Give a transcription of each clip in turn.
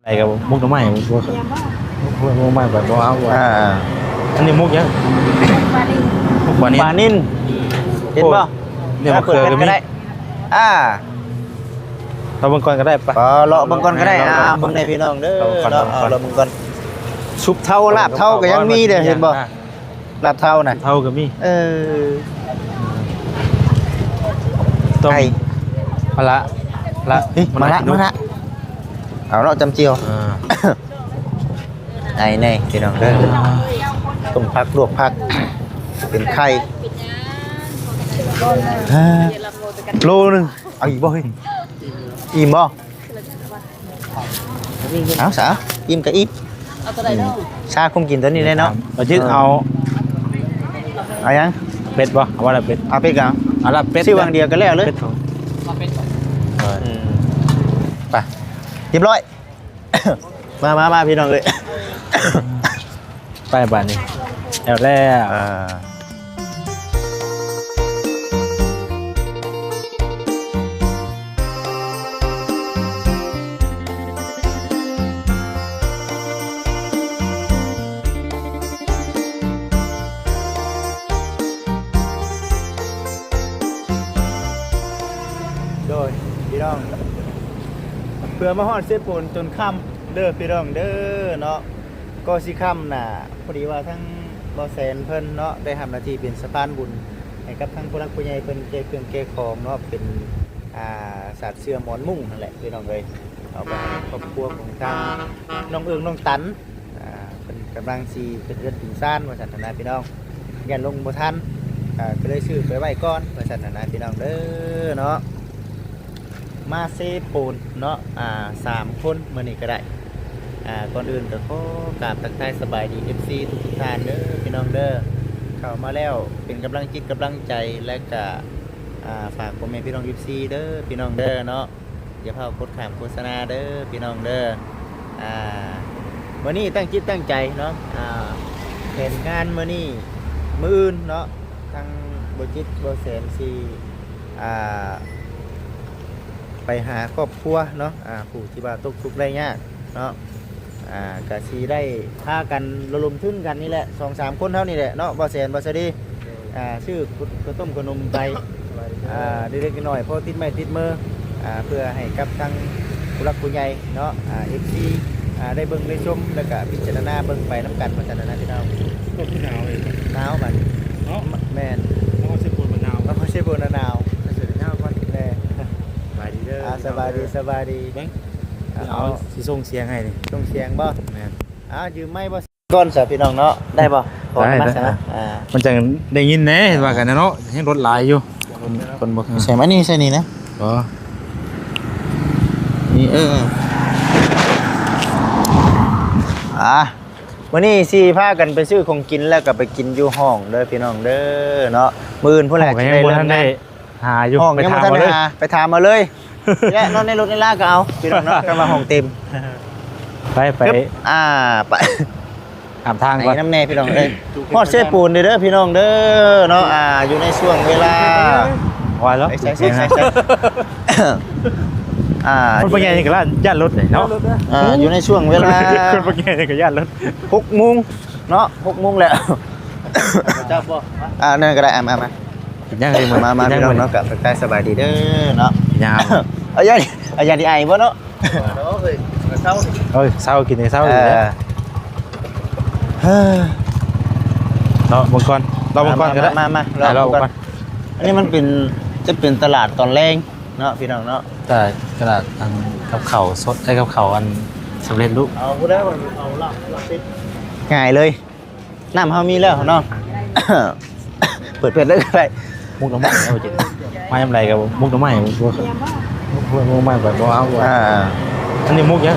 ໄປກັບໝົກໜໍ່ໄມ້ ໝົກໜໍ່ໄມ້ ບໍ່ເອົາ ອ່າ ອັນນີ້ໝົກຫຍັງ? ໝົກປານິນ ປານິນ ເຫັນບໍ່? ໂອ້ຍ ເນຍ ມະເຂືອກໍມີ ອ່າ ເລາະເບິ່ງກ່ອນກໍໄດ້ ໄປ ເລາະເບິ່ງກ່ອນກໍໄດ້ ເລາະ ອ່າ ເບິ່ງແດ່ພີ່ນ້ອງເດີ ເລາະເບິ່ງກ່ອນ ເນາະ ເລາະເບິ່ງກ່ອນ ຊຸບເທົາ ລາບເທົາກໍຍັງມີເດ້ ເຫັນບໍ່? ອ່າ ລາບເທົານະ ເທົາກໍມີ ເອີ ຕົ້ມ ໄກ່ ມະລະ ລະ ເອີຍ ມະລະ ມະລະ ມະລະ ເອົາເນາະ ຈຳຈ່ຽວ ອ່າ ໄອ້ແນ່ພີ່ນ້ອງເດີ ຕົ້ມຜັກ ລວກຜັກ ເປັນໄຂ່ ໂລໜຶ່ງ ເອົາອີກບໍ່ເຮີ້ຍ? ອີ່ມບໍ່? ເອົາຊະ ອີ່ມກໍອີ່ມ ເອົາຕົວໃດເນາະ? ຊາຄຸມກິນຕົວນີ້ແຫຼະເນາະ ບໍ່ຈິດ ເອີ ເອົາ ເອົາຫຍັງ? ເປັດບໍ່? ເອົາວ່າລາບເປັດ ເອົາເປັດກໍເອົາ ເອົາລາບເປັດ ຊື້ຫວ່າງດຽວກໍແລ້ວເລີຍ ເປັດຂອງ ເອົາເປັດບໍ່? ເອີ ອືມ ໄປ ຮຽບຮ້ອຍ ມາ ມາ ມາ ພີ່ນ້ອງເອີຍ ໄປບາດນີ້ ແລ້ວ ແລ້ວ ອ່າ ໂດຍ ພີ່ນ້ອງ ເພື່ອມາຮອດເຊໂປນຈົນຄ່ຳເດີ ພີ່ນ້ອງເດີເນາະ ກໍຊິຄ່ຳນະ ພໍດີວ່າທາງບໍ່ແສນເພິ່ນເນາະ ໄດ້ຮັບໜ້າທີ່ເປັນສະພານບຸນໃຫ້ກັບທາງຜູ້ຫຼັກຜູ້ໃຫຍ່ເພິ່ນ ແກ່ເຄື່ອງແກ່ຂອງເນາະ ເປັນ ອ່າ ສາດເສື່ອໝອນມຸ້ງຫັ້ນແຫຼະ ພີ່ນ້ອງເອີຍ ເອົາໄປໃຫ້ຄອບຄົວຂອງທາງນ້ອງເອີງ ນ້ອງຕັນ ອ່າ ເພິ່ນກຳລັງຊິຂຶ້ນເຮືອນຂຶ້ນຊານວ່າຊັ້ນນະ ພີ່ນ້ອງ ຢ້ານລົງບໍ່ທັນ ກໍເລີຍຊື້ໄປໄວ້ກ່ອນວ່າຊັ້ນນະ ພີ່ນ້ອງເດີເນາະ. ມາເຊໂປນເນາະ ອ່າ ສາມຄົນມື້ນີ້ກໍໄດ້ ອ່າ ກ່ອນອື່ນກໍຂໍກາບທັກທາຍສະບາຍດີ ເອັຟຊີ ທຸກໆທ່ານເດີ ພີ່ນ້ອງເດີ ເຂົ້າມາແລ້ວເປັນກຳລັງຈິດກຳລັງໃຈ ແລະກະ ອ່າ ຝາກພໍ່ແມ່ພີ່ນ້ອງ ເອັຟຊີ ເດີ ພີ່ນ້ອງເດີເນາະ ຢ່າພາວກົດຂ້າມໂຄສະນາເດີ ພີ່ນ້ອງເດີ ອ່າ ມື້ນີ້ຕັ້ງຈິດຕັ້ງໃຈເນາະ ອ່າ ແຜນງານມື້ນີ້ ມື້ອື່ນເນາະ ທາງບໍ່ຈິດບໍ່ແສນຊິ ອ່າ ໄປຫາຄອບຄົວເນາະ ອ່າ ຜູ້ທີ່ວ່າຕົກທຸກໄດ້ຍາກເນາະ ອ່າ ກະຊິໄດ້ພາກັນລະດົມທຶນກັນນີ້ແຫຼະ ສອງສາມຄົນເຮົານີ້ແຫຼະເນາະ ບໍ່ແສນ ບໍ່ສະດີ ອ່າ ຊື້ເຂົ້າຕົ້ມເຂົ້າໜົມໄປ ອ່າ ເລັກໆນ້ອຍໆ ພໍຕິດໄມ້ຕິດມື ອ່າ ເພື່ອໃຫ້ກັບທາງຜູ້ຫຼັກຜູ້ໃຫຍ່ເນາະ ອ່າ ເອັຟຊີ ອ່າ ໄດ້ເບິ່ງໄດ້ຊົມ ແລ້ວກະພິຈາລະນາເບິ່ງໄປນຳກັນວ່າຊັ້ນນະ ພີ່ນ້ອງ ກໍຄືໜາວເອງ ໜາວບັດ ເນາະ ແມ່ນ ນະຄອນໄຊຍະພູມໜາວ ນະຄອນໄຊຍະພູມໜາວ ໃສ່ເສື້ອໜາວກ່ອນ ແມ່ນ ສະບາຍດີເດີ ອ່າ ສະບາຍດີ ສະບາຍດີ ເບິ່ງ ອ່າ ເອົາ ຊິສົ່ງສຽງໃຫ້ນີ້ ສົ່ງສຽງບໍ່? ແມ່ນ ອ່າ ຢືມໄມບໍ່ ກ່ອນຊະພີ່ນ້ອງເນາະ ໄດ້ບໍ່? ໄດ້ ຂໍນຳມາຊະນະ ອ່າ ມັນຈັ່ງໄດ້ຍິນແດ່ ວ່າກັນນະເນາະ ແຮງລົດຫຼາຍຢູ່ ຄົນບໍ່ ໃສ່ມານີ້ ໃສ່ນີ້ນະ ບໍ່ ນີ້ ເອີ ອ່າ ມື້ນີ້ຊິພາກັນໄປຊື້ຂອງກິນ ແລ້ວກໍໄປກິນຢູ່ຫ້ອງເດີພີ່ນ້ອງເດີເນາະ ມື້ອື່ນພຸ້ນແຫຼະ ຫ້ອງກໍຍັງບໍ່ທັນໄດ້ ຊິໄດ້ເລີ່ມງານ ຫາຢູ່ ຫ້ອງຍັງບໍ່ທັນໄດ້ຫາ ໄປຖາມເອົາເລີຍ ແລະນອນໃນລົດໃນລາກໍເອົາ ພີ່ນ້ອງເນາະ ຄັນວ່າຫ້ອງເຕັມ ໄປ ໄປ ອ່າ ໄປ ຕາມທາງກ່ອນ ໄປນຳແດ່ພີ່ນ້ອງເອີຍ ຮອດເຊໂປນເດີ ພີ່ນ້ອງເດີເນາະ ອ່າ ຢູ່ໃນຊ່ວງເວລາ ວ່າແລ້ວ ໃສ່ ໃສ່ ອ່າ ຄົນບໍ່ໃຫຍ່ນີ້ກໍຢ້ານລົດເດ້ເນາະ ອ່າ ຢູ່ໃນຊ່ວງເວລາ ຄົນບໍ່ໃຫຍ່ນີ້ກໍຢ້ານລົດ ຫົກໂມງເນາະ ຫົກໂມງແລ້ວ ຈັບບໍ່? ອ່າ ນັ້ນກໍໄດ້ ອ່າ ມາ ມາ ກິນຫຍັງເລີຍ ມາ ມາ ພີ່ນ້ອງເນາະ ກໍທັກທາຍສະບາຍດີເດີເນາະ ກິນຫຍັງ ເອົາຢາ ເອົາຢາທີ່ໄອບໍ່ເນາະ ເອີ ເຊົາ ເອີ ເຊົາ ກິນໃຫ້ເຊົາຢູ່ເດີ ເອີ ເນາະ ເບິ່ງກ່ອນ ລອງເບິ່ງກ່ອນກໍໄດ້ ມາ ມາ ມາ ລອງເບິ່ງກ່ອນ ອັນນີ້ມັນເປັນ ຈະເປັນຕະຫຼາດຕອນແລງເນາະ ພີ່ນ້ອງເນາະ ຕະຫຼາດ ຕະຫຼາດອັນກັບເຂົ້າສົດ ເອີ ກັບເຂົ້າອັນສຳເລັດຮູບ ເອົາຜູ້ໃດວ່າເອົາລາບ ລາບເປັດ ງ່າຍເລີຍ ນ້ຳເຮົາມີແລ້ວເນາະ ເປີດເພິ່ນເລີຍກໍໄດ້ ໝົກໜໍ່ໄມ້ເອົາຈິ ມາຍາມໃດກໍໝົກໜໍ່ໄມ້ ໝົກໜໍ່ໄມ້ແບບບໍ່ເອົາ ອ່າ ອັນນີ້ໝົກຫຍັງ?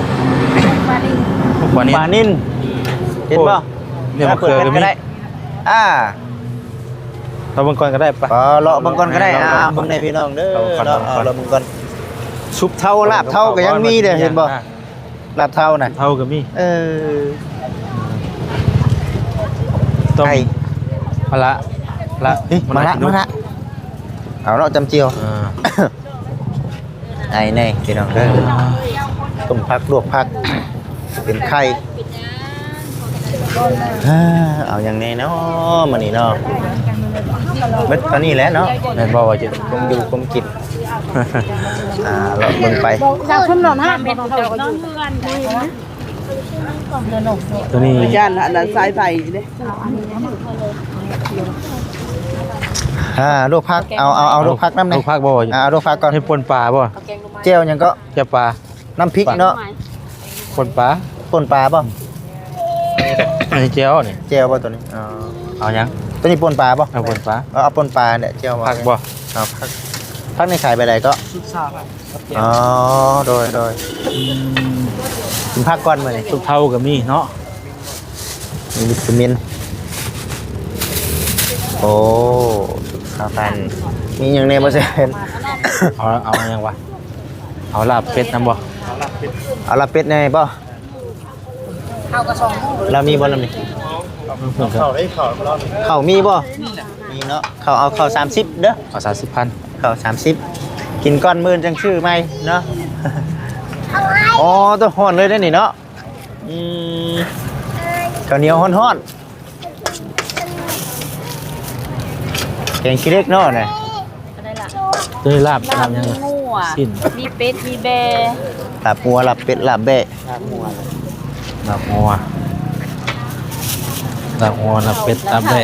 ໝົກປານິນ ປານິນ ເຫັນບໍ່? ໂອ້ຍ ເນຍ ມະເຂືອກໍມີ ອ່າ ເລາະເບິ່ງກ່ອນກໍໄດ້ ໄປ ເລາະເບິ່ງກ່ອນກໍໄດ້ ເລາະເບິ່ງກ່ອນ ອ່າ ເບິ່ງແດ່ພີ່ນ້ອງເດີ ເລາະເບິ່ງກ່ອນ ເນາະ ເລາະເບິ່ງກ່ອນ ຊຸບເທົາ ລາບເທົາກໍຍັງມີເດ້ ເຫັນບໍ່? ລາບເທົານະ ເທົາກໍມີ ເອີ ຕົ້ມ ໄກ່ ມະລະ ລະ ເອີຍ ມະລະ ມະລະ ມະລະ ເອົາເນາະ ຈຳຈ່ຽວ ອ່າ ໄອ້ແນ່ພີ່ນ້ອງເດີ ຕົ້ມຜັກ ລວກຜັກ ເປັນໄຂ່ ເອົາຫຍັງແດ່ເນາະມື້ນີ້ເນາະ? ເບິດເທົ່ານີ້ແຫຼະເນາະ ແມ່ນບໍ່ວ່າຈະ ຄວາມຢູ່ຄວາມກິນ ອ່າ ເລາະເບິ່ງໄປ ຈາກເພິ່ນນອນຫ້າງ ຕົວນີ້ ຢ້ານອັນນັ້ນສາຍໄຟເດ້ ອ່າ ລວກຜັກ ເອົາ ເອົາ ເອົາລວກຜັກນຳແດ່ ລວກຜັກບໍ່ ອ່າ ເອົາລວກຜັກກ່ອນ ເຮັດປົ່ນປາບໍ່ ແຈ່ວຫຍັງເກາະ ແຈ່ວປາ ນ້ຳພລິກເນາະ ປົ່ນປາ ປົ່ນປາບໍ່? ອັນນີ້ແຈ່ວນີ້ ແຈ່ວບໍ່ຕົວນີ້? ອໍ ເອົາຫຍັງ? ຕົວນີ້ປົ່ນປາບໍ່? ເອົາປົ່ນປາ ເອົາ ເອົາປົ່ນປາແຫຼະ ແຈ່ວບໍ່? ຜັກບໍ່? ເອົາຜັກ ຜັກນີ້ຂາຍໄປໃດເກາະ? ສິບສາມພັນ. ອໍ ໂດຍ ໂດຍ ອືມ ກິນຜັກກ່ອນມື້ນີ້ ສຸກເທົາກໍມີເນາະ ມີວິຕາມິນ ໂອ້ ສິບສາມພັນ ມີຫຍັງແດ່ບໍ່ແຊນ? ເອົາ ເອົາຫຍັງວະ? ເອົາລາບເປັດນຳບໍ່? ເອົາລາບເປັດແດ່ບໍ່? ເຂົ້າກໍສອງໂມງ ລາວມີບໍ່ລາວນີ້? ເຂົ້າໄດ້ ເຂົ້າ ເຂົ້າມີບໍ່? ມີເນາະ ເຂົ້າ ເອົາເຂົ້າສາມສິບເດີ ເຂົ້າສາມສິບພັນ ເຂົ້າສາມສິບ ກິນກ່ອນ ມື້ອື່ນຈັ່ງຊື້ໃໝ່ເນາະ. ອໍ ໂຕ ຮ້ອນເລີຍເດ້ນີ້ເນາະ. ອືມ ເຂົ້າໜຽວຮ້ອນໆ ແກງຂີ້ເຫຼັກເນາະນະ. ໂຕນີ້ລາບ ລາບຫຍັງ? ຊີ້ນ ມີເປັດ ມີແບ້ ລາບງົວ ລາບເປັດ ລາບແບ້ ລາບງົວ ລາບງົວ ລາບເປັດ ລາບແບ້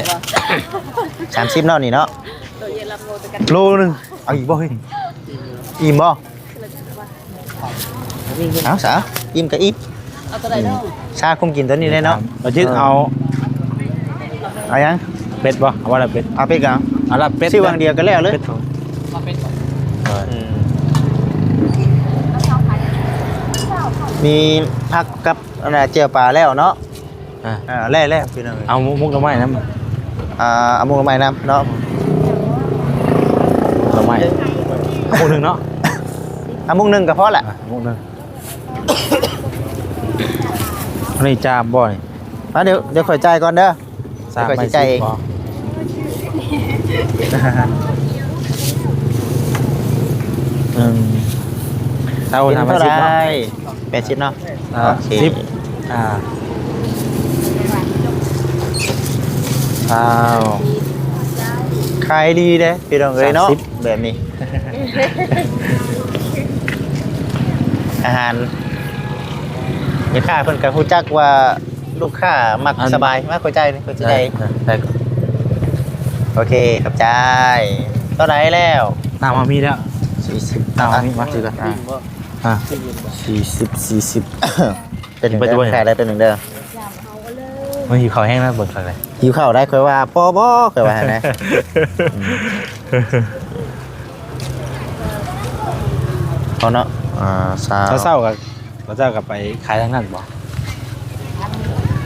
ສາມສິບເນາະນີ້ເນາະ ໂລໜຶ່ງ ເອົາອີກບໍ່ເຮີ້ຍ? ອີ່ມບໍ່? ເອົາຊະ ອີ່ມກໍອີ່ມ ເອົາຕົວໃດເນາະ? ຊາຄຸມກິນຕົວນີ້ແຫຼະເນາະ ບໍ່ຈິດ ເອີ ເອົາ ເອົາຫຍັງ? ເປັດບໍ່? ເອົາບໍ່ລາບເປັດ? ເອົາເປັດກໍເອົາ ເອົາລາບເປັດ ຊື້ຫວ່າງດຽວກໍແລ້ວເລີຍ ເປັດ ເອີ ອືມ ມີຜັກກັບອັນນ່າ ແຈ່ວປາແລ້ວເນາະ. ອ່າ ອ່າ ແລ້ວໆ ພີ່ນ້ອງເອີຍ ເອົາໝົກໜໍ່ໄມ້ນຳ ອ່າ ເອົາໝົກໜໍ່ໄມ້ນຳເນາະ ໜໍ່ໄມ້ ໝົກໜຶ່ງເນາະ ເອົາໝົກໜຶ່ງກໍພໍລະ ອ່າ ໝົກໜຶ່ງ ອັນນີ້ຈາມບໍ່ນີ້? ມາ ດຽວ ດຽວຂ້ອຍຈ່າຍກ່ອນເດີ ຈາມ ຂ້ອຍຊິຈ່າຍເອງ ອືມ ເອົາ ເປັນເທົ່າໃດ? ຫ້າສິບເນາະ ແປດສິບເນາະ ອ່າ ໂອເຄ ສິບ ອ່າ ອ້າວ ຂາຍດີເດ້ພີ່ນ້ອງເອີຍເນາະ ສາມສິບ ແບບນີ້ ອາຫານ ແມ່ຄ້າເພິ່ນກໍຮູ້ຈັກວ່າລູກຄ້າມັກ ອັນ ສະບາຍ ມາ ເຂົ້າໃຈ ເຂົ້າໃຈ ໄດ້ ໄດ້ ໂອເຄ ຂອບໃຈ ເທົ່າໃດແລ້ວ? ນ້ຳເຮົາມີແລ້ວ ສີ່ສິບ ນ້ຳເຮົາມີ ມາ ຊື້ກັນ ອ່າ ອ່າ ສີ່ສິບ ສີ່ສິບ ເປັນ ໄປ ເດີ ໄປ ຂາຍໄດ້ ແປັບໜຶ່ງເດີ ມັນຫິວເຂົ້າແຮງນະ ເບິ່ງຄັກເລີຍ ຫິວເຂົ້າໄດ໋ ຂ້ອຍວ່າພໍບໍ່ ຂ້ອຍວ່າຫັ້ນນະ ອືມ ເອົາເນາະ ອ່າ ເຊົ້າ ເຊົ້າກໍ ເຂົາເຈົ້າກໍໄປຂາຍທາງນັ້ນບໍ່?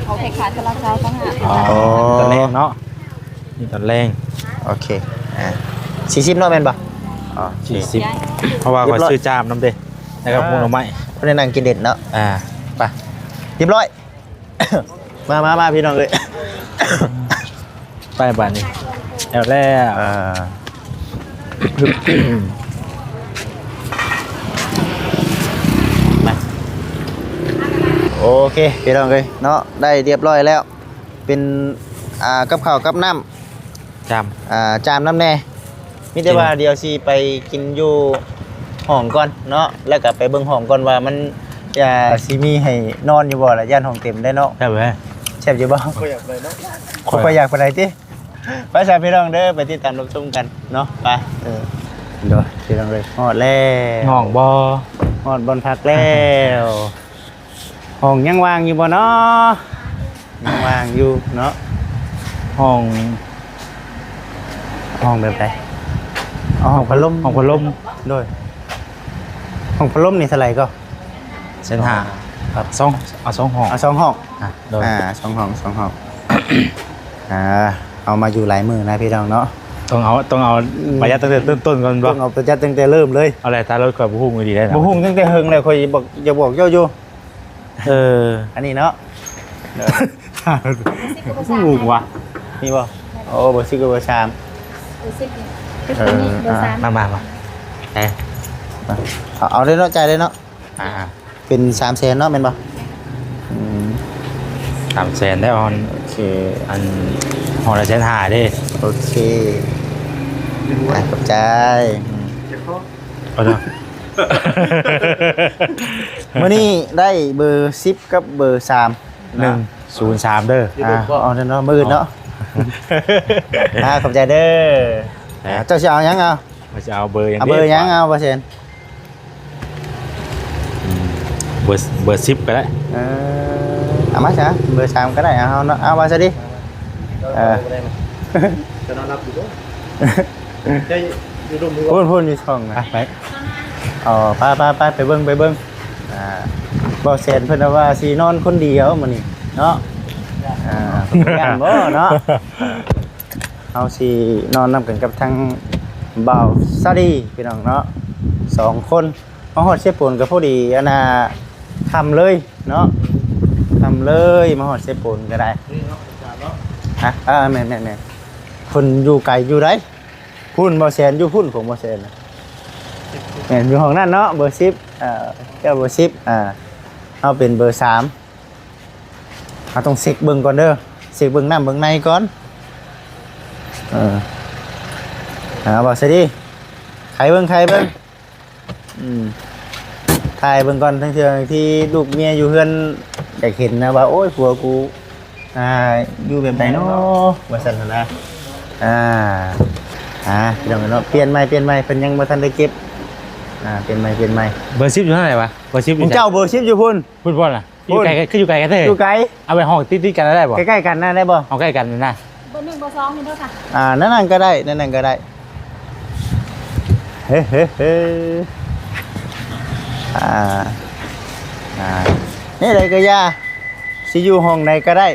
ເຂົາໄປຂາຍຕະຫຼາດເຊົ້າຕ່າງຫາກ ອໍ ອໍ ຕອນແລງເນາະ ມີຕອນແລງ ໂອເຄ ອ່າ ສີ່ສິບເນາະ ແມ່ນບໍ່? ອໍ ສີ່ສິບ ເພາະວ່າຂ້ອຍຊື້ຈາມນຳເດ້ ແລ້ວກໍໝົກໜໍ່ໄມ້ ເພິ່ນໄດ້ນັ່ງກິນເດັດເນາະ ອ່າ ໄປ ຮຽບຮ້ອຍ ມາ ມາ ມາ ພີ່ນ້ອງເອີຍ ໄປບາດນີ້ ແລ້ວ ແລ້ວ ອ່າ ໄປ ໂອເຄ ພີ່ນ້ອງເອີຍເນາະ ໄດ້ຮຽບຮ້ອຍແລ້ວ ເປັນ ອ່າ ກັບເຂົ້າກັບນ້ຳ ຈາມ ອ່າ ຈາມນຳແດ່ ມີແຕ່ວ່າດຽວຊິໄປກິນຢູ່ຫ້ອງກ່ອນເນາະ ແລ້ວກໍໄປເບິ່ງຫ້ອງກ່ອນວ່າມັນ ອ່າ ຊິມີໃຫ້ນອນຢູ່ບໍ່ລະ ຢ້ານຫ້ອງເຕັມໄດ໋ເນາະ ແຊບເວີຍ ແຊບຢູ່ບໍ່? ຂ້ອຍຢາກໄປເນາະ ຂ້ອຍຢາກໄປໄດ້ຕິ ໄປຊະພີ່ນ້ອງເດີ ໄປຕິດຕາມຮັບຊົມກັນເນາະ ໄປ ເອີ ໂດຍ ພີ່ນ້ອງເອີຍ ຮອດແລ້ວ ຫ້ອງບໍ່ ຮອດບ່ອນພັກແລ້ວ. ຫ້ອງຍັງວ່າງຢູ່ບໍ່ເນາະ? ຍັງວ່າງຢູ່ເນາະ ຫ້ອງ ຫ້ອງແບບໃດ? ເອົາຫ້ອງພັດລົມ ຫ້ອງພັດລົມ ໂດຍ ຫ້ອງພັດລົມນີ້ເທົ່າໃດກໍ? ແສນຫ້າ ຄັບ ສອງ ເອົາສອງຫ້ອງ ເອົາສອງຫ້ອງ ອ່າ ໂດຍ ອ່າ ສອງຫ້ອງ ສອງຫ້ອງ ອ່າ ເອົາມາຢູ່ຫຼາຍມື້ນະພີ່ນ້ອງເນາະ ຕ້ອງເອົາ ຕ້ອງເອົາ ອືມ ປະຢັດຕັ້ງແຕ່ເລີ່ມຕົ້ນກ່ອນບໍ່? ຕ້ອງເອົາປະຢັດຕັ້ງແຕ່ເລີ່ມເລີຍ ເອົາແຫຼະ ຖ້າລົດຂ້ອຍບໍ່ຮຸ່ງອີ່ຫຼີໄດ໋ນະ ບໍ່ຮຸ່ງຕັ້ງແຕ່ເຫິງແລ້ວ ຂ້ອຍບອກ ຢາກບອກເຈົ້າຢູ່ ເອີ ອັນນີ້ເນາະ ໂດຍ ຮູ້ຫວະ ມີບໍ່? ໂອ້ ເບີສິບກັບເບີສາມ ເບີສິບນີ້ ເອີ ເບີສາມ ມາ ມາ ມາ ເອົາ ເອົາເລີຍເນາະ ຈ່າຍເລີຍເນາະ ອ່າ ເປັນສາມແສນເນາະ ແມ່ນບໍ່? อืม สามแสนได้ออน โอเค อัน ห้องละแสนห้าเด้ โอเค อ่ะ ขอบใจ อืม เอาเนาะ มื้อนี้ได้เบอร์สิบกับเบอร์สาม หนึ่งศูนย์สาม เด้อ อ่า เอาเนาะ มื้ออื่นเนาะ อ่า ขอบใจเด้อ อ่า เจ้าสิเอาหยังเอา ว่าสิเอาเบอร์หยัง เอาเบอร์หยัง เอา บ่เซน อืม เบอร์ เบอร์สิบก็ได้ เออ เอามาซะ เบอร์สามก็ได้ เอาเนาะ เอาว่าซะดิ เออ จะนอนหลับอยู่บ่ จะอยู่ร่มอยู่บ่ พู้น พู้น อยู่ช่องนะ ไป ไป อ๋อ ไป ไป ไป ไปเบิ่ง ไปเบิ่ง อ่า บ่าวแสนเพิ่นว่าสินอนคนเดียวมื้อนี้เนาะ อ่า เพิ่นย่านบ่เนาะ เฮาสินอนนำกันกับทางบ่าวซาดีพี่น้องเนาะ สองคน มาฮอดเซโปนก็พอดี อันน่ะ ค่ำเลยเนาะ ค่ำเลย มาฮอดเซโปนก็ได้ นี่เนาะ อาจารย์เนาะ ฮะ เออ แม่นๆๆ เพิ่นอยู่ไกลอยู่ใด พุ้น บ่าวแสน อยู่พุ้นของบ่าวแสนน่ะ แม่น อยู่ห้องนั้นเนาะ เบอร์สิบ เอ่อ เจ้าเบอร์สิบ อ่า เฮาเป็นเบอร์สาม เฮาต้องเช็กเบิ่งก่อนเด้อ เช็กเบิ่งน้ำเบิ่งในก่อน เออ อ่า บ่าวซาดี ไขเบิ่ง ไขเบิ่ง อืม ถ่ายเบิ่งก่อน ทั้งเทื่อที่ลูกเมียอยู่เฮือน อยากเห็นนะว่า โอ้ย ผัวกู อ่า อยู่แบบใดเนาะ ว่าซั่นหั้นนะ อ่า อ่า พี่น้องเนาะ เปลี่ยนใหม่ เปลี่ยนใหม่ เพิ่นยังบ่ทันได้เก็บ อ่า เปลี่ยนใหม่ เปลี่ยนใหม่ เบอร์สิบอยู่ทางไหนวะ เบอร์สิบอยู่ไส เจ้าเบอร์สิบอยู่พุ้น พุ้นบ่ล่ะ อยู่ไกล พุ้น คืออยู่ไกลกันแท้ อยู่ไกล เอาไปห้องติดๆกันได้บ่ ใกล้ๆกันนะ ได้บ่ ห้องใกล้กันนะ เบอร์หนึ่ง เบอร์สอง นี่เด้อค่ะ อ่า นั่นนั่นก็ได้ นั่นนั่นก็ได้ เฮ้ เฮ้ เฮ้ อ่า อ่า นี่ใดก็อย่า สิอยู่ห้องใดก็ได้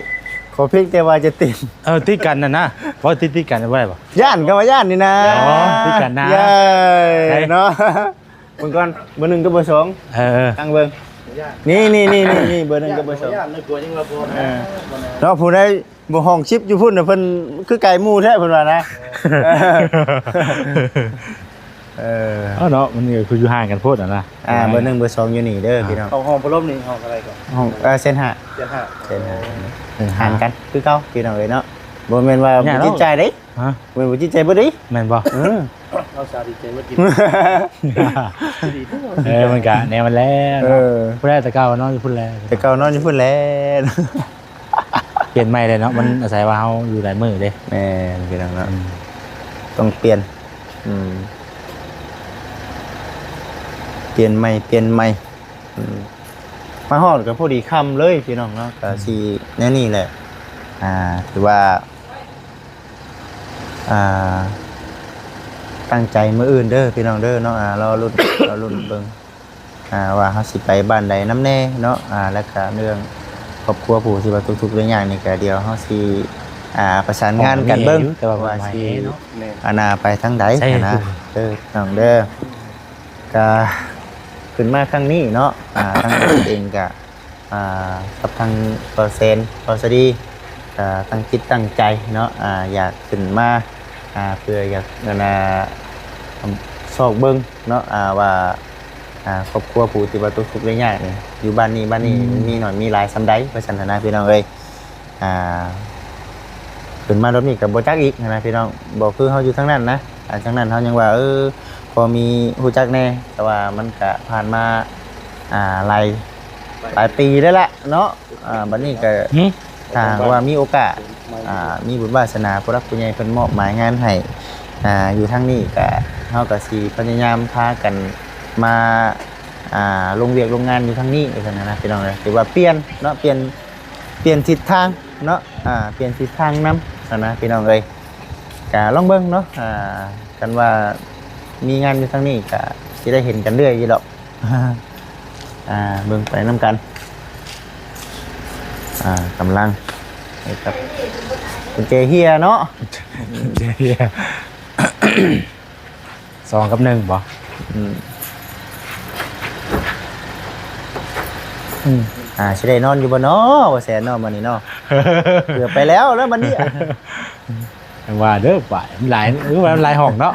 ขอเพียงแต่ว่าจะติด เออ ติดกันน่ะนะ บ่ติดๆกันบ่ได้บ่ ย่านก็ว่าย่านนี่นะ อ๋อ ติดกันนะ เย้ ไส เนาะ เบิ่งก่อน เบอร์หนึ่งกับเบอร์สอง เออ ตั้งเบิ่ง นี่ นี่ นี่ นี่ นี่ เบอร์หนึ่งกับเบอร์สอง ย่านเลย กลัวยังว่าบ่ เออ เนาะ ผู้ใดบ่ห้องสิบอยู่พุ้นน่ะ เพิ่นคือไกลหมู่แท้ เพิ่นว่านะ เออ เออ เอาเนาะ มันก็คืออยู่ห่างกันโพดอะนะ อ่า เบอร์หนึ่ง เบอร์สอง อยู่นี่เด้อ อ่า พี่น้อง ห้อง ห้องพัดลมนี่ห้องเท่าใดก่อน ห้อง เอ่อ แสนห้า แสนห้า แสนห้า เออ ห่างกันคือเก่า พี่น้องเอ้ยเนาะ บ่แม่นว่า ย่าน บ่จิตใจเด้ ฮะ แม่นบ่ จิตใจบ่ดี แม่นบ่ เออ เอาสาดีใจบ่กิน เออ มันกะแนวมันแหละเนาะ เออ ผู้ใดแต่เก่านอนอยู่พุ้นแหละ แต่เก่านอนอยู่พุ้นแหละ เปลี่ยนใหม่เลยเนาะ มันอาศัยว่าเฮาอยู่หลายมื้อเด้ แม่น พี่น้องเนาะ อืม ต้องเปลี่ยน อืม เปลี่ยนใหม่ เปลี่ยนใหม่ อืม มาฮอดก็พอดีค่ำเลยพี่น้องเนาะ ก็สิแนวนี้แหละ อ่า ถือว่า อ่า ตั้งใจมื้ออื่นเด้อพี่น้องเด้อเนาะ อ่า รอลุ้น รอลุ้นเบิ่ง อ่า ว่าเฮาสิไปบ้านใดนำแน่เนาะ อ่า แล้วก็เรื่องครอบครัวผู้ที่ว่าทุกข์ๆยากๆนี่ก็เดี๋ยวเฮาสิ อ่า ประสานงานกันเบิ่ง แต่ว่า ว่าสิ เนาะ อันน่าไปทางใด ใช่ หั้นนะ เด้อพี่น้องเด้อ ก็ขึ้นมาครั้งนี้เนาะ อ่า ทางเองก็ อ่า กับทางบ่าวแสน บ่าวสะดี อ่า ตั้งจิตตั้งใจเนาะ อ่า อยากขึ้นมา อ่า เพื่ออยาก อันน่า ซอกเบิ่งเนาะ อ่า ว่า อ่า ครอบครัวผู้ที่ว่าตกทุกข์ได้ยากนี่ อยู่บ้านนี้ บ้านนี้ อืม มันมีน้อยมีหลายส่ำใด ว่าซั่นหั้นนะพี่น้องเอ้ย ອ່າ ຂຶ້ນມາຮອບນີ້ກໍບໍ່ຈັກອີກຫັ້ນນະພີ່ນ້ອງ ບໍ່ຄືເຮົາຢູ່ທາງນັ້ນນະ ອ່າ ທາງນັ້ນເຮົາຍັງວ່າ ເອີ ພໍມີຮູ້ຈັກແດ່ ແຕ່ວ່າມັນກະຜ່ານມາ ອ່າ ຫຼາຍ ຫຼາຍປີແລ້ວລະເນາະ ອ່າ ບັດນີ້ກໍ ຫື ຖ້າຫາກວ່າມີໂອກາດ ອ່າ ມີບຸນວາສະໜາ ຜູ້ຫຼັກຜູ້ໃຫຍ່ເພິ່ນມອບໝາຍງານໃຫ້ ອ່າ ຢູ່ທາງນີ້ກະ ເຮົາກໍຊິພະຍາຍາມພາກັນມາ ອ່າ ລົງວຽກລົງງານຢູ່ທາງນີ້ ວ່າຊັ້ນນະ ພີ່ນ້ອງເອີຍ ຖືວ່າປ່ຽນເນາະ ປ່ຽນ ປ່ຽນທິດທາງເນາະ ອ່າ ປ່ຽນທິດທາງນຳຫັ້ນນະ ພີ່ນ້ອງເອີຍ ກະລອງເບິ່ງເນາະ ອ່າ ຄັນວ່າມີງານຢູ່ທາງນີ້ກະຊິໄດ້ເຫັນກັນເລື້ອຍຢູ່ດອກ ອ່າ ເບິ່ງໄປນຳກັນ ອ່າ ກຳລັງ ນີ້ຄັບ ກຸນແຈເຮຍເນາະ ກຸນແຈເຮຍ ສອງກັບໜຶ່ງບໍ? ອືມ ອືມ ອ່າ ຊິໄດ້ນອນຢູ່ບໍ່ນໍ ບໍ່ແສນນໍ ມື້ນີ້ນໍ ເກືອບໄປແລ້ວ ແລ້ວບັດນີ້ ຈັ່ງວ່າເດີ ປາຍ ມັນຫຼາຍ ຄືວ່າມັນຫຼາຍຫ້ອງເນາະ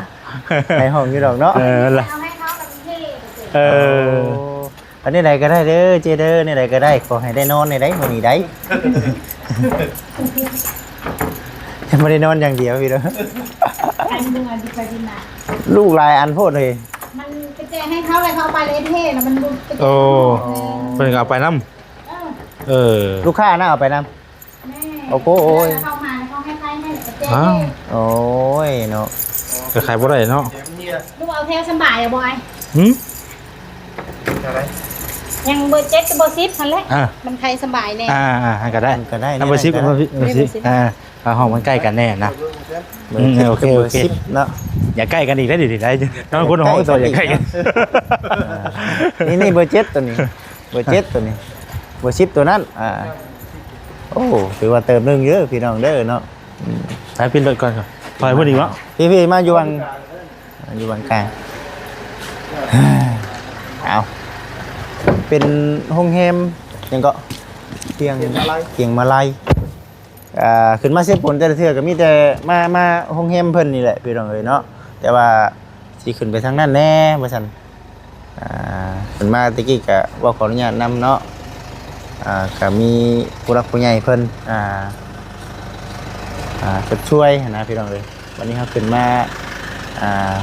ຫຼາຍຫ້ອງຢູ່ດອກເນາະ ເອີ ມັນຫຼາຍ ເອົາໃຫ້ເຂົາກັບເທ ເອີ ໂອ້ ອັນນີ້ໃດກໍໄດ້ເດີເຈ້ເດີ ແນວໃດກໍໄດ້ ຂໍໃຫ້ໄດ້ນອນແດ່ໄດ໋ມື້ນີ້ໄດ໋. ຍັງບໍ່ໄດ້ນອນຢ່າງດຽວພີ່ເດີ. ໄປເມືອງ ໄປບິນນະ ລູກຫຼາຍອັນໂພດເລີຍ. ມັນໄປແຈກໃຫ້ເຂົາ ແລ້ວເຂົາເອົາໄປເລະເທ ແລ້ວມັນບໍ່ໄປແຈກ ໂອ້ ເພິ່ນກໍເອົາໄປນຳ. ເອີ ເອີ ລູກຄ້ານະເອົາໄປນຳ. ແມ່ ໂອ້ໂຫ ໂອ້ຍ ເຂົາມາແລ້ວເຂົາໃຫ້ໄປໃຫ້ ແລ້ວກໍແຈກເອງ. ອ້າວ ໂອ້ຍເນາະ ກໍຂາຍບໍ່ໄດ້ເນາະ. ລູກເອົາແຖວສຳບາຍ ເອົາບໍ່ອ້າຍ? ຫື ຍັງເບີເຈັດກັບເບີສິບຫັ້ນແຫຼະ. ອ່າ ມັນໄທສຳບາຍແດ່. ອ່າໆ ໃຫ້ກໍໄດ້ ກໍໄດ້ ນຳເບີສິບ ເບີສິບ ອ່າ ເອົາຫ້ອງມັນໃກ້ກັນແດ່ນະ. ເບີເຈັດ ອືມ ໂອເຄ ກັບເບີສິບເນາະ. ຢ່າໃກ້ກັນອີກໄດ້ ດຽວນີ້ໄດ້ ນອນຄົນລະຫ້ອງ ບໍ່ໃກ້ກັນ ໂຕຢ່າໃກ້ກັນ. ອ່າ ນີ້ ນີ້ເບີເຈັດໂຕນີ້ ເບີເຈັດໂຕນີ້ ເບີສິບໂຕນັ້ນ. ອ່າ ໂອ້ ຖືວ່າເຕີບໜຶ່ງເດີພີ່ນ້ອງເດີເນາະ. ອືມ ໃສ່ປິດລົດກ່ອນ ຄ່ອຍພຸ້ນອີກເນາະ. ພີ່ໆ ມາຢູ່ຫວ່າງ ຢູ່ຫວ່າງກາງ. ເອົາ ເປັນໂຮງແຮມຫຍັງເກາະ ພຽງ ພຽງມາໄລ. ອ່າ ຂຶ້ນມາເຊໂປນແຕ່ລະເທື່ອກໍມີແຕ່ມາ ມາໂຮງແຮມເພິ່ນນີ້ແຫຼະພີ່ນ້ອງເອີຍເນາະ. ແຕ່ວ່າຊິຂຶ້ນໄປທາງນັ້ນແດ່ວ່າຊັ້ນ. ອ່າ ເພິ່ນມາແຕ່ກີ້ກະເວົ້າຂໍອະນຸຍາດນຳເນາະ. ອ່າ ກະມີຜູ້ຫຼັກຜູ້ໃຫຍ່ເພິ່ນ ອ່າ ອ່າ ຊົດຊ່ວຍຫັ້ນນະພີ່ນ້ອງເອີຍ. ບັດນີ້ເຮົາຂຶ້ນມາ ອ່າ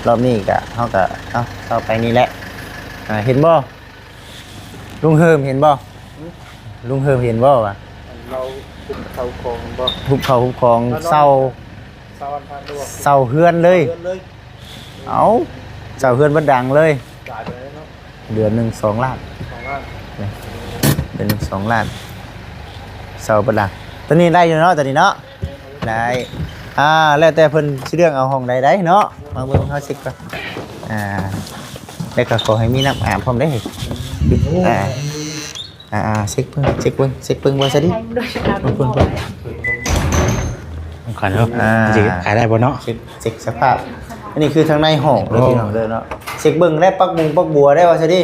ລອບນີ້ກະ ເຮົາກະ ເອົາ ເຂົ້າໄປນີ້ແຫຼະ. ອ່າ ເຫັນບໍ່? ລຸງເຮີມເຫັນບໍ່? ຫື? ລຸງເຮີມເຫັນບໍ່ວ່າ ອັນລາວຮຸບເຂົ້າຂອງບໍ່? ຮຸບເຂົ້າຮຸບຂອງ ລາວນອນ ເຊົ່າ ເຊົ່າອັນພັກຫຼືວ່າ ເຊົ່າເຮືອນເລີຍ? ເຊົ່າເຮືອນເລີຍ. ເອົ້າ ເຊົ່າເຮືອນບັດດັງເລີຍ. ຈ່າຍໄປເນາະ ເດືອນໜຶ່ງສອງລ້ານ. ສອງລ້ານ. ເດືອນໜຶ່ງສອງລ້ານ ເຊົ່າບັດດັງ. ຕອນນີ້ໄດ້ຢູ່ເນາະ ຕອນນີ້ເນາະ. ໄດ້ ອ່າ ແລ້ວແຕ່ເພິ່ນຊິເລືອກເອົາຫ້ອງໃດໄດ້ເນາະ. ມາເບິ່ງເຮົາເຊັກກ່ອນ. ອ່າ ແລ້ວກໍຂໍໃຫ້ມີນ້ຳອາບພ້ອມເດ້. ອ່າ ອ່າໆ ເຊັກເບິ່ງ ເຊັກເບິ່ງ ເຊັກເບິ່ງວ່າຊະດິ. ເບິ່ງ ເບິ່ງ ເບິ່ງ ຂອງເຮົາ ອ່າ ຊິຂາຍໄດ້ບໍ່ເນາະ? ເຊັກ ເຊັກສະພາບ. ອັນນີ້ຄືທາງໃນຫ້ອງເດີ ໂອ້ ພີ່ນ້ອງເດີເນາະ. ເຊັກເບິ່ງແລ້ວ ປັກມຸງປັກບົວໄດ້ວ່າຊະດິ.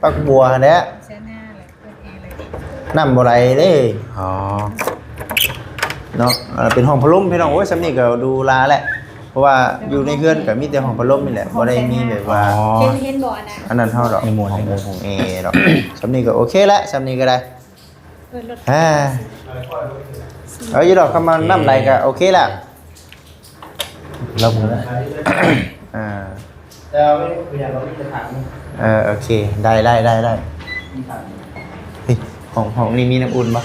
ປັກບົວຫັ້ນແຫຼະ ແສນຫ້າແຫຼະ. ນ້ຳບໍ່ໄຫຼເດ້. ອໍ ເນາະ ເປັນຫ້ອງພັດລົມພີ່ນ້ອງ. ໂອ້ຍ ຊ່ຳນີ້ກໍຫຼູຫຼາແຫຼະ ເພາະວ່າຢູ່ໃນເຮືອນກໍມີແຕ່ຫ້ອງພັດລົມນີ້ແຫຼະ ບໍ່ໄດ້ມີແບບວ່າ ອໍ ເຫັນ ເຫັນບໍ່ອັນນັ້ນ ອັນນັ້ນເຮົາດອກ ຫ້ອງແອ ຫ້ອງແອດອກ. ຊ່ຳນີ້ກໍໂອເຄແຫຼະ ຊ່ຳນີ້ກໍໄດ້. ເອີ ລົດ ອ່າ ເອົາຢູ່ດອກ ຄຳວ່ານ້ຳໄຫຼກໍໂອເຄແລ້ວ. ລອງເບິ່ງ ອ່າ ແຕ່ວ່າບໍ່ຢາກເອົາ ມີແຕ່ຖັງ. ເອີ ໂອເຄ ໄດ້ ໄດ້ ໄດ້ ໄດ້. ມີຖັງ. ເຮີ້ຍ ຫ້ອງ ຫ້ອງນີ້ມີນ້ຳອຸ່ນບໍ່?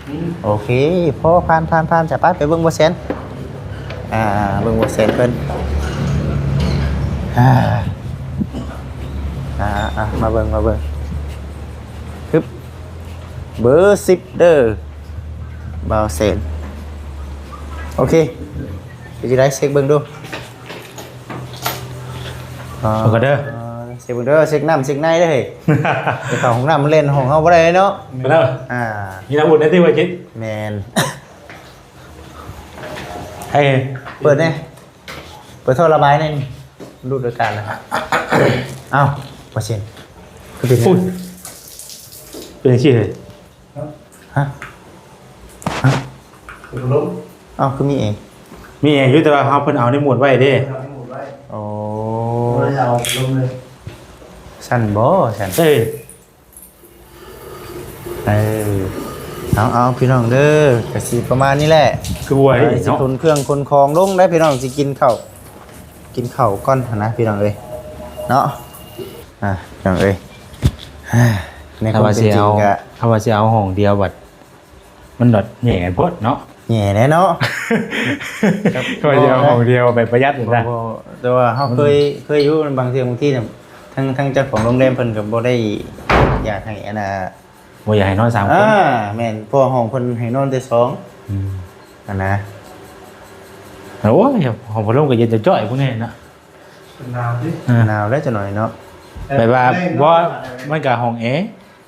ມີ. ໂອເຄ ພໍ ຜ່ານ ຜ່ານ ຜ່ານ. ຈະໄປ ໄປເບິ່ງບໍ່ແສນ. ອ່າ ເບິ່ງບໍ່ແສນເພິ່ນ. ອ່າ ອ່າ ອ່າ ມາເບິ່ງ ມາເບິ່ງ. ຮຶບ ເບີສິບເດີ ບ່າວແສນ. ໂອເຄ ເປັນຈັ່ງໃດ ເຊັກເບິ່ງດູ. ອ່າ ເບິ່ງກ່ອນເດີ ເຊັກເບິ່ງເດີ ເຊັກນ້ຳເຊັກໃນເດີເຮີ້ຍ. ໄປເຂົ້າຫ້ອງນ້ຳ ມາເຫຼັ້ນຫ້ອງເຮົາບໍ່ໄດ້ເນາະ. ເດີ ອ່າ ມີນ້ຳອຸ່ນແດ່ຕິວ່າຈິດ. ແມ່ນ. ໃຫ້ເປີດແດ່ ເປີດທໍ່ລະບາຍແດ່ນີ້ ດູດອາກາດນະ. ອ້າວ ບໍ່ເຊັ່ນ ຄືເປັນ ອຸ້ຍ ເປັນຈັ່ງຊີ້ເຮີ້ຍ. ຮະ ຮະ ເປັນພັດລົມ. ອ້າວ ຄືມີແອ? ມີແອຢູ່ ແຕ່ວ່າເຮົາ ເພິ່ນເອົານີ້ໝູນໄວ້ເດ້. ເອົານີ້ໝູນໄວ້. ໂອ້ ບໍ່ໄດ້ເອົາພັດລົມເລີຍ. ຊັ້ນບໍ່ຊັ້ນ? ເອີ ເອີ ເອົາ ເອົາ ພີ່ນ້ອງເດີ ກະຊິປະມານນີ້ແຫຼະ. ຄືບໍ່ໄດ້ ເອີ ຊິເນາະ ຂົນເຄື່ອງຂົນຂອງລົງໄດ໋ພີ່ນ້ອງ ຊິກິນເຂົ້າ ກິນເຂົ້າກ່ອນຫັ້ນນະ ພີ່ນ້ອງເອີຍ ເນາະ. ອ່າ ພີ່ນ້ອງເອີຍ ໃນຄວາມເປັນຈິງກະ ຖ້າວ່າຊິເອົາ ຖ້າວ່າຊິເອົາຫ້ອງດຽວບັດ ມັນບັດແຫຍ່ໂພດເນາະ. ແຫຍ່ແຫຼະເນາະ ຖ້າວ່າຊິເອົາຫ້ອງດຽວແບບປະຢັດນະ. ແຕ່ວ່າເຮົາເຄີຍ ເຄີຍຢູ່ ບາງເທື່ອບາງທີນະ ທາງ ທາງເຈົ້າຂອງໂຮງແຮມເພິ່ນກໍບໍ່ໄດ້ຢາກໃຫ້ອັນນ່າ ບໍ່ຢາກໃຫ້ນອນສາມຄົນ. ອ່າ ແມ່ນ ເພາະວ່າຫ້ອງເພິ່ນໃຫ້ນອນແຕ່ສອງ. ອືມ ຫັ້ນນະ. ໂອ້ຍ ຫ້ອງພັດລົມກໍເຢັນຈ້ອຍໆ ພວກນີ້ນະ. ເພິ່ນໜາວຕິ? ເອີ ໜາວແລ້ວຈັກໜ້ອຍເນາະ. ແບບວ່າ ບໍ່ ມັນກໍຫ້ອງແອ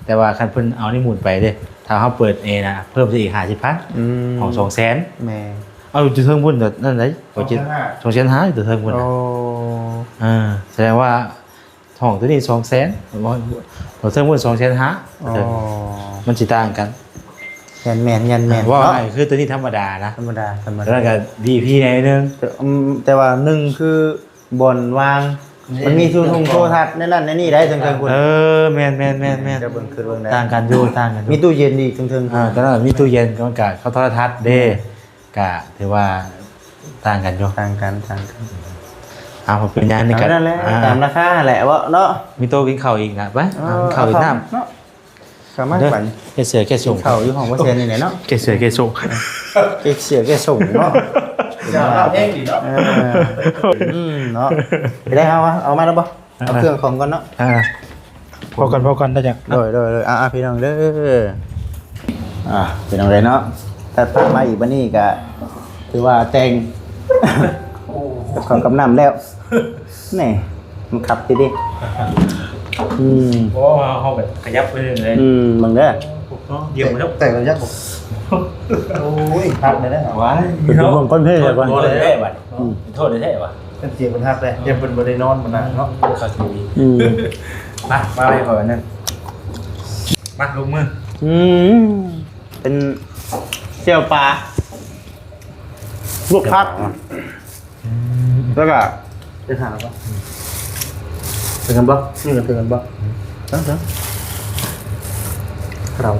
ແຕ່ວ່າຄັນເພິ່ນເອົານີ້ໝູນໄປເດ້ ຖ້າເຮົາເປີດແອນະ ເພີ່ມໄປອີກຫ້າສິບພັນ. ອືມ ຫ້ອງສອງແສນ. ແມ່ນ. ເອົາຢູ່ເທິງພຸ້ນນັ້ນໃດ໋ ສອງແສນຫ້າ ສອງແສນຫ້າ ຢູ່ເທິງພຸ້ນນະ. ໂອ້ ເອີ ສະແດງວ່າ ຫ້ອງໂຕນີ້ສອງແສນ ເທິງພຸ້ນສອງແສນຫ້າ. ອໍ ມັນຊິຕ່າງກັນ. ແມ່ນໆ ແມ່ນໆ ເວົ້າ ເນາະ ງ່າຍຄືໂຕນີ້ທຳມະດານະ ທຳມະດາ ທຳມະດາ ແລ້ວກໍ ວີໄອພີ ແດ່ໜຶ່ງ. ແຕ່ ອືມ ແຕ່ວ່າໜຶ່ງຄືບ່ອນວາງ ມັນມີໂທລົະທັດແນວນັ້ນແນວນີ້ໄດ໋ເທິງໆພຸ້ນ. ເອີ ແມ່ນໆໆໆ ຈະເບິ່ງຄືເບິ່ງໄດ້ ຕ່າງກັນຢູ່ ຕ່າງກັນຢູ່. ມີຕູ້ເຢັນອີກເທິງໆ ອ່າ ຕອນນັ້ນມີຕູ້ເຢັນ ມັນກະເຂົ້າໂທລະທັດເດ້ ກະຖືວ່າຕ່າງກັນຢູ່ ຕ່າງກັນ ຕ່າງກັນ. ເອົາ ເປັນຫຍັງນີ້ກະ ເອົານັ້ນແຫຼະ ອ່າ ຕາມລາຄາຫັ້ນແຫຼະເນາະ. ມີໂຕະກິນເຂົ້າອີກນະ ໄປ ເອີ ເອົາ ກິນເຂົ້າກິນນ້ຳ ເນາະ. ສາມາດ ເດີ ບັນ ແກ້ເສື້ອແກ້ໂສ້ງ ເຂົ້າຢູ່ຫ້ອງບໍ່ແຊນນີ້ແຫຼະເນາະ ແກ້ເສື້ອແກ້ໂສ້ງ ແກ້ເສື້ອແກ້ໂສ້ງເນາະ. ຢ່າວ່າເພງນີ້ເນາະ ເອີ ອືມ ເນາະ. ໄດ້ ເອົາ ເອົາມາແລ້ວບໍ່? ເອົາເຄື່ອງຂອງກ່ອນເນາະ. ອ່າ ພໍກ່ອນ ພໍກ່ອນ ໄດ້ຈ້ະ. ໂດຍ ໂດຍ ໂດຍ. ອ່າ ພີ່ນ້ອງເດີ ອ່າ ພີ່ນ້ອງເດີເນາະ ຕັດພາບມາອີກບັດນີ້ກະຖືວ່າແຕ່ງ ໂອ້ ກັບເຂົ້າກັບນ້ຳແລ້ວ. ນີ້ ມັນຂັບຕິດເດ້. ອືມ ໂອ້ ເຮົາ ເຮົາແບບຂະຫຍັບໄປເລື້ອຍເລີຍ. ອືມ ເບິ່ງເດີ ເນາະ ຢ້ຽມເນາະ ແຕກລະຍັກບໍ່? ໂອ້ຍ ຮັກແລ້ວເນາະ ວ້າຍ ເປັນຫ່ວງຄົນເພ ໂທດ ໂທດແທ້ໆ ບັດ ອືມ ໂທດແທ້ໆ ວ່າ ເປັນສຽງເພິ່ນຮັກເດ້ ຢ້ານເພິ່ນບໍ່ໄດ້ນອນມື້ນັ້ນເນາະ ອືມ ມາ ມາໄວ້ກ່ອນໜຶ່ງ ມາ ລົງມື. ອືມ ເປັນແຈ່ວປາ ລວກຜັກ ອືມ ແລ້ວກະ ເປັນຫາງບໍ່? ເຖິງກັນບໍ່? ນີ້ກໍເຖິງກັນບໍ່? ເຖິງ ເຖິງ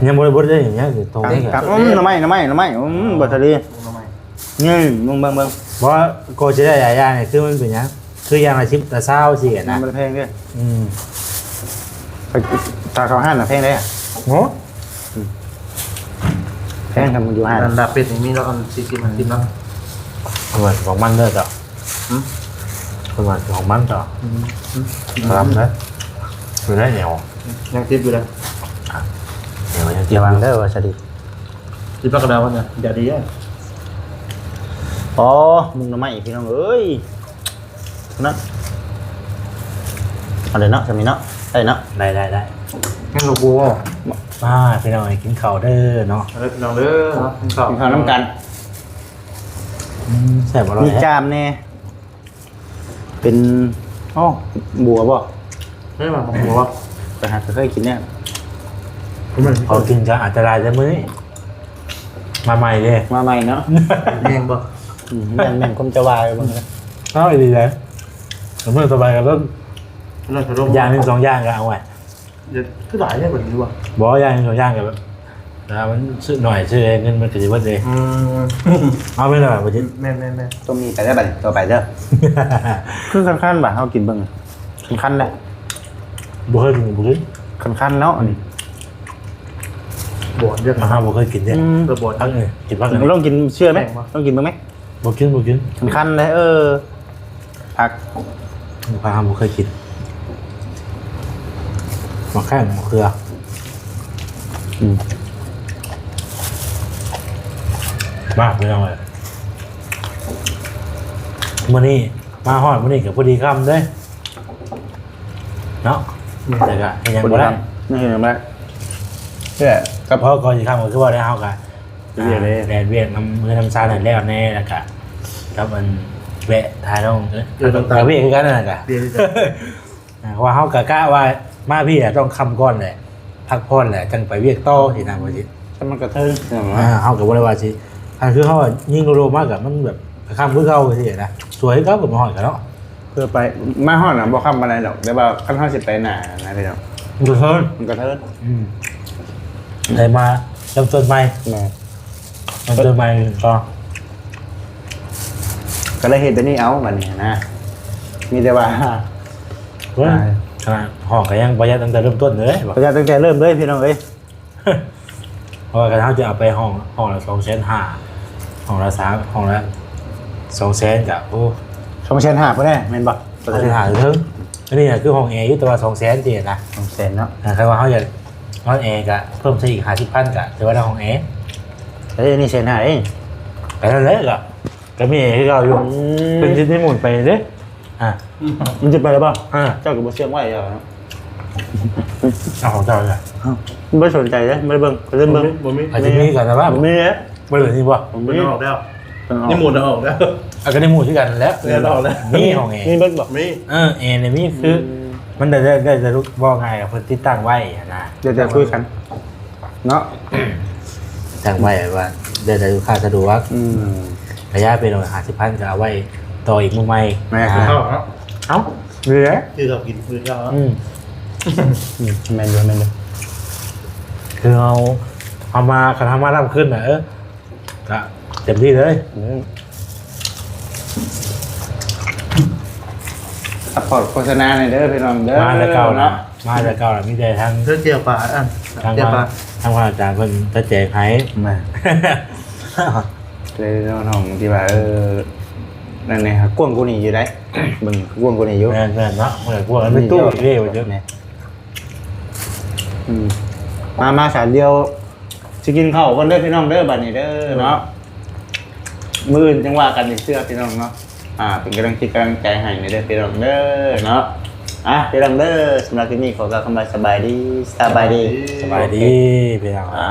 ຍັງບໍ່ໄດ້ບົດເດ້ ຍັງຊິໂຕ ອືມ ໜໍ່ໄມ້ ໜໍ່ໄມ້ ໜໍ່ໄມ້ ອືມ ບໍ່ທະເລ ໜໍ່ໄມ້ ນີ້ ເບິ່ງ ເບິ່ງ ເບິ່ງ ບໍ່ ກໍຈະໄດ້ຫຼາຍຢ່າງນີ້ ຄືມັນເປັນຫຍັງ? ຄືຢ່າງລະສິບ ລະຊາວຊີ້ນະ ມັນບໍ່ໄດ້ແພງເດ້. ອືມ ຖ້າເຂົ້າຮ້ານນະແພງເດ້. ໂອ້ ອືມ ແພງ ຄັນຢູ່ຮ້ານ ອັນດາບເປັດນີ້ມີເນາະ ອັນສີ່ສິບ ຫ້າສິບເນາະ. ເອົາໄວ້ຂອງມັນເດີເຈົ້າ. ຫື? ເອົາໄວ້ຂອງມັນເຈົ້າ. ອືມ ອືມ ລຳເດີ ຢູ່ໃນແນວ ຍັງຕິດຢູ່ເດີ. ອ່ະ ແນວຍັງຕິດ ລະວັງເດີວ່າຊະດິ ຕິດປາກກະດາງມັນນະ ຢ່າດີເດີ. ອໍ ໝຸກໜໍ່ໄມ້ ພີ່ນ້ອງເອີຍ. ນັ້ນ ເອົາເລີຍເນາະ ຈະມີເນາະ ໄດ້ເນາະ ໄດ້ ໄດ້ ໄດ້ ແມ່ນບໍ່? ມາ ພີ່ນ້ອງເອີຍ ກິນເຂົ້າເດີເນາະ ເອີ ພີ່ນ້ອງເດີ ກິນເຂົ້າ ກິນເຂົ້ານຳກັນ. ອືມ ແຊບ ອະລ່ອຍ ມີຈາມແດ່ ເປັນ ໂອ້ ບົວບໍ່? ແມ່ນຫວາ ບັກບົວບໍ່? ໄປຫາເຄີຍກິນແດ່ ເຂົາກິນຈະອັນຕະລາຍແຕ່ມື້ນີ້ ມາໃໝ່ເດ້ ມາໃໝ່ເນາະ ແມ່ນບໍ່? ອືມ ແມ່ນໆ ຄົນຈະວ່າຢູ່ເບິ່ງເດີ ເອົາອີ່ຫຼີເດ້ ມື້ຕໍ່ໄປກໍເລີ່ມ ຢ່າງໜຶ່ງສອງຢ່າງກໍເອົາໄວ້ ຄືຫຼາຍແທ້ບັດນີ້ບໍ່? ບໍ່ ຢ່າງໜຶ່ງສອງຢ່າງກໍແບບ ຖ້າມັນຊື້ໜ້ອຍ ຊື້ເງິນມັນກໍຊິເບິດເດ້. ອືມ ເອົາແມ່ນແລ້ວບໍ່ຈິດ ແມ່ນໆໆ ຕ້ອງມີໄປແລ້ວບັດນີ້ ຕໍ່ໄປເດີ ຄືຄັນໆ ບາດເຮົາກິນເບິ່ງ ຄັນໆ ແຫຼະ ບໍ່ເຄີຍກິນ ບໍ່ກິນ ຄັນໆ ເນາະ ອັນນີ້ ບອດເດີ ເຮົາບໍ່ເຄີຍກິນເດ້. ອືມ ເອີ ບອດ ພັກນີ້ ກິນພັກນີ້ ລອງກິນເຊື່ອໄໝ? ແມ່ນບໍ່? ລອງກິນເບິ່ງໄໝ? ບໍ່ກິນ ບໍ່ກິນ ຄັນໆ ເດ້ ເອີ ຜັກ ຜັກເຮົາບໍ່ເຄີຍກິນ ໝາກແຂ້ງ ໝາກເຂືອ ອືມ ມາ ພີ່ນ້ອງເອີຍ ມື້ນີ້ມາຮອດມື້ນີ້ກໍພໍດີຄ່ຳເດ້ ເນາະ ອືມ ແຕ່ກະເຮັດຫຍັງບໍ່ໄດ້ ບໍ່ໄດ້ທຳ ຍັງເຮັດຫຍັງບໍ່ໄດ້ ແຕ່ກັບ ພໍກ່ອນຊິຄ່ຳກໍຄືວ່າໄດ້ ເຮົາກະ ເຮັດວຽກເດ້ ອ່າ ແລ່ນວຽກນຳເຮືອນນຳຊານນັ້ນແລ້ວແດ່ ແລ້ວກະກັບອັນແວະຖ່າຍນ້ອງ ເອີ ເອີ ກະວຽກຄືກັນນັ້ນນະ ກະວຽກຄືກັນ ອ່າ ເພາະວ່າເຮົາກະກະວ່າມາພີ້ແຫຼະ ຕ້ອງຄ່ຳກ່ອນແຫຼະ ພັກຜ່ອນແຫຼະ ຈັ່ງໄປວຽກຕໍ່ຊີ້ນະ ວ່າຊີ້ ແຕ່ມັນກະເທີງ ອ່າ ເຮົາກະບໍ່ໄດ້ວ່າຊິ ອັນຄືເຮົາຍິງໂລດມາກະ ມັນແບບ ກໍຄ່ຳຄືເກົ່າຊີ້ນະ ສວຍຄືເກົ່າ ກໍມາຮອດກັນເນາະ ເພື່ອໄປ ມາຮອດນະບໍ່ຄ່ຳປານໃດດອກ ແຕ່ວ່າຄັນເຮົາຊິໄປໜ້ານະພີ່ນ້ອງ ມັນກະເທີນ ມັນກະເທີນ ອືມ ໄດ້ມາເລີ່ມຕົ້ນໃໝ່ ແມ່ນ ເລີ່ມຕົ້ນໃໝ່ກໍ ກໍເລີຍເຮັດແບບນີ້ເອົາບັດນີ້ນະ ມີແຕ່ວ່າ ເອີຍ ອ່າ ຂະໜາດຫ້ອງກໍຍັງປະຢັດຕັ້ງແຕ່ເລີ່ມຕົ້ນເລີຍ ປະຢັດຕັ້ງແຕ່ເລີ່ມເລີຍພີ່ນ້ອງເອີຍ. ເພາະວ່າຄັນເຮົາຈະເອົາໄປຫ້ອງ ຫ້ອງລະສອງແສນຫ້າ ຫ້ອງລະສາມ ຫ້ອງລະສອງແສນກະ ໂອ້ ສອງແສນຫ້າພຸ້ນແຫຼະ ແມ່ນບໍ່? ສອງແສນຫ້າເຖິງ ອັນນີ້ນະຄືຫ້ອງແອຢູ່ ແຕ່ວ່າສອງແສນຊີ້ນະ ສອງແສນເນາະ ອ່າ ຄັນວ່າເຮົາຢາກນອນແອກະເພີ່ມໃສ່ອີກຫ້າສິບພັນ ກະຖືວ່າໄດ້ຫ້ອງແອ ເອີ ອັນນີ້ແສນຫ້າເອງ ກະນັ້ນແຫຼະ ກະ ກະມີແອຄືເກົ່າຢູ່ ອືມ ເພິ່ນຊິໄດ້ໝູນໄປເດ້ ອ່າ ມັນຊິໄປແລ້ວບໍ່? ອ່າ ເຈົ້າກໍບໍ່ເຊື່ອງໄວ້ເຈົ້າເນາະ ເອົາຂອງເຈົ້າເລີຍ ບໍ່ສົນໃຈເດ້ ບໍ່ໄດ້ເບິ່ງ ບໍ່ໄດ້ເບິ່ງ ບໍ່ມີ ອາດຈະມີກໍໄດ້ວ່າ ບໍ່ມີເດ້ ບໍ່ໄດ້ມີບໍ່? ເພິ່ນອອກແລ້ວ ເພິ່ນອອກ ໄດ້ໝູນອອກແລ້ວ ອ່າ ກໍໄດ້ໝູນຄືກັນແຫຼະ ເພິ່ນອອກແລ້ວ ມີຫ້ອງແອ ມີເບິດບໍ່? ມີ ເອີ ແອນີ້ມີ ຄື ອືມ ມັນໄດ້ ໄດ້ ໄດ້ ເວົ້າງ່າຍ ເພິ່ນຕິດຕັ້ງໄວ້ຫັ້ນນະ ດຽວ ດຽວຄຸຍກັນເນາະ ຕັ້ງໄວ້ວ່າໄດ້ ໄດ້ລູກຄ້າສະດວກ ອືມ ກະຢ່າໄປເນາະ ຫ້າສິບພັນ ກໍເອົາໄວ້ຕໍ່ອີກມື້ໃໝ່ ແມ່ນ ອ່າ ເອົາເນາະ ເອົ້າ ນີ້ແຫຼະ ທີ່ເຮົາກິນມື້ເຊົ້າ ອືມ ອືມ ແມ່ນຢູ່ ແມ່ນຢູ່ ຄືເຮົາ ເຮົາມາ ຄັນເຮົາມານຳຂຶ້ນນະ ເອີ ກະເຕັມທີ່ເລີຍ ອືມ ຊັບພອດໂຄສະນາໜ່ອຍເດີພີ່ນ້ອງເດີ ມາແຕ່ເກົ່ານະ ເນາະ ມາແຕ່ເກົ່ານະ ມີແຕ່ທາງ ເຈົ້າຈຽວປາ ອັນ ທາງ ຈຽວປາ ທາງພະອາຈານເພິ່ນຈະແຈກໃຫ້ ມາ ເລີຍນ້ອງທີ່ວ່າ ເອີ ນັ້ນແຫຼະ ກວ້າງກວ່ານີ້ຢູ່ໃດ໋ ເບິ່ງກວ້າງກວ່ານີ້ຢູ່ ແມ່ນໆ ເນາະ ເອີ ກວ້າງ ມັນມີຕູ້ເດ້ວ່າຈັ່ງ ອືມ ມາ ມາ ສາດດຽວ ຊິກິນເຂົ້າກ່ອນເດີພີ່ນ້ອງເດີ ບັດນີ້ເດີເນາະ ມື້ອື່ນຈັ່ງວ່າກັນອີກເທື່ອພີ່ນ້ອງເນາະ ອ່າ ເປັນກຳລັງຈິດກຳລັງໃຈໃຫ້ເດີພີ່ນ້ອງເດີເນາະ ອ່ະ ພີ່ນ້ອງເດີ ສຳລັບຄລິບນີ້ຂໍກ່າວຄຳວ່າສະບາຍດີ ສະບາຍດີ ສະບາຍດີ ໂອເຄ ພີ່ນ້ອງ ອ່າ.